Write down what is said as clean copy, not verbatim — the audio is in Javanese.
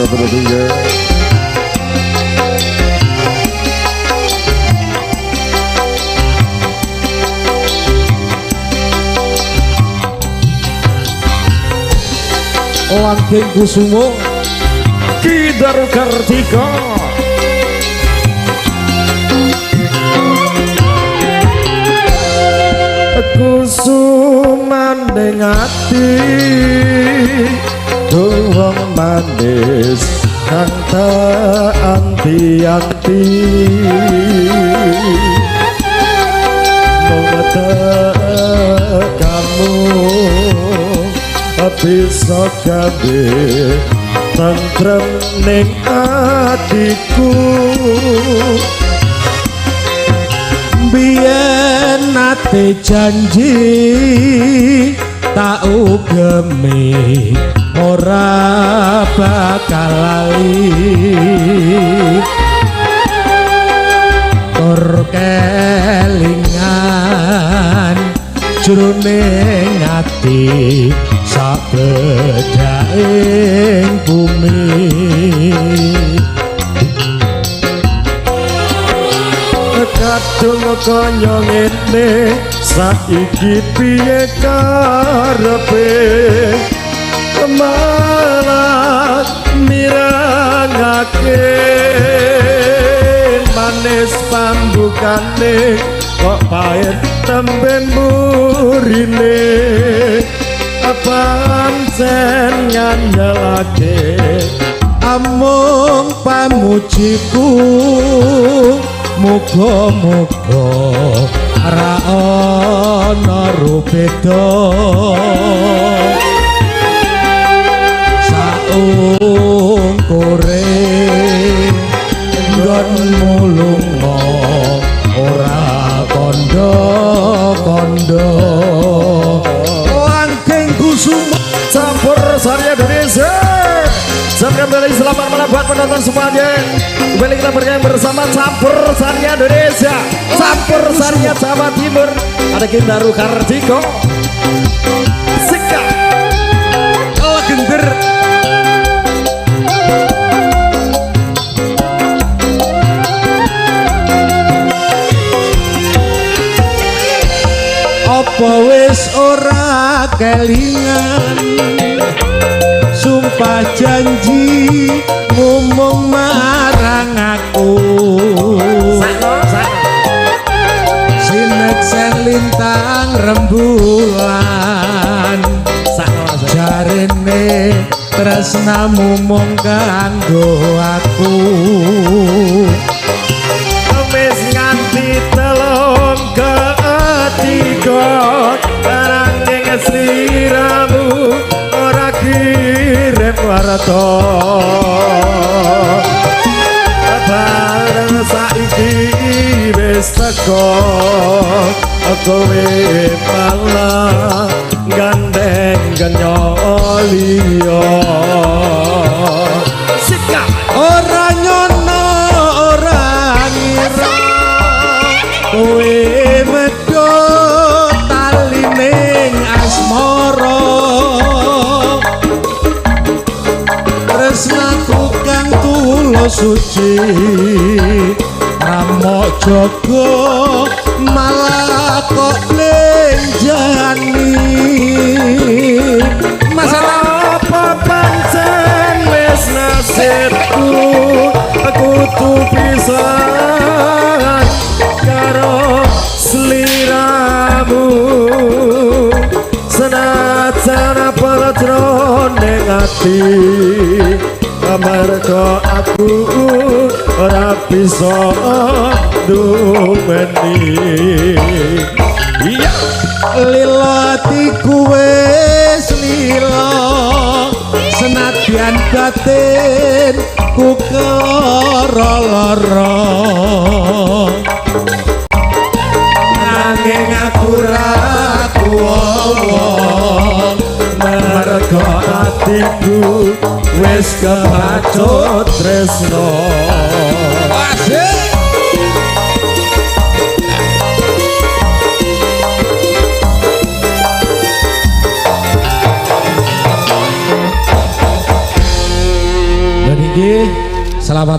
Tentunya Langgeng Kusumo Ki Daru Kartika. Kusumaning ati wong manis kang tak anti-anti, mung kamu bisa gawe tentrem ning atiku. Biyen nate janji tak ugemi ora bakal lali, tur kelingan jroning ati sabedhaing bumi. Kadung kaya ngene saiki piye karepe, malah mirangake manis pambukane kok pahit tembe mburine, pancen ngandalake amung pamujiku. Muga-muga ra ana rubeda saungkure nggonmu lunga ora kandha-kandha. Langgeng Kusumo Campur Sari Indonesia. Kembali selamat malam buat penonton semuanya. Kembali kita bergabung bersama Campur Sari Indonesia, Campur Sari Jawa Timur. Ada Ki Daru Kartiko. Sikap legender apa wis ora kelingan sumpah janji ngomong marang aku. Sineksen lintang rembulan jarene tresnamu mung kanggo aku. Wis nganti telung ketiga nanging sliramu ora kirim warta. Bareng saiki wis teko kowe malah gandeng genyoliya. Sikap ora nyono ora ngira kowe medhot talining asmara. Tresnaku kang tulus suci ramok jaga malah kok lenjani. Masalah apa pancen wis nasibku kudu pisan karo sliramu. Senajan apa jroning ati amarga aku ora bisa dumeni. Iya lilo atiku wis lilo senadyan batin ku keloro-loro, nanging aku ra kuwowo mergo atiku wis kebacut tresno. Asik. Niki selamat.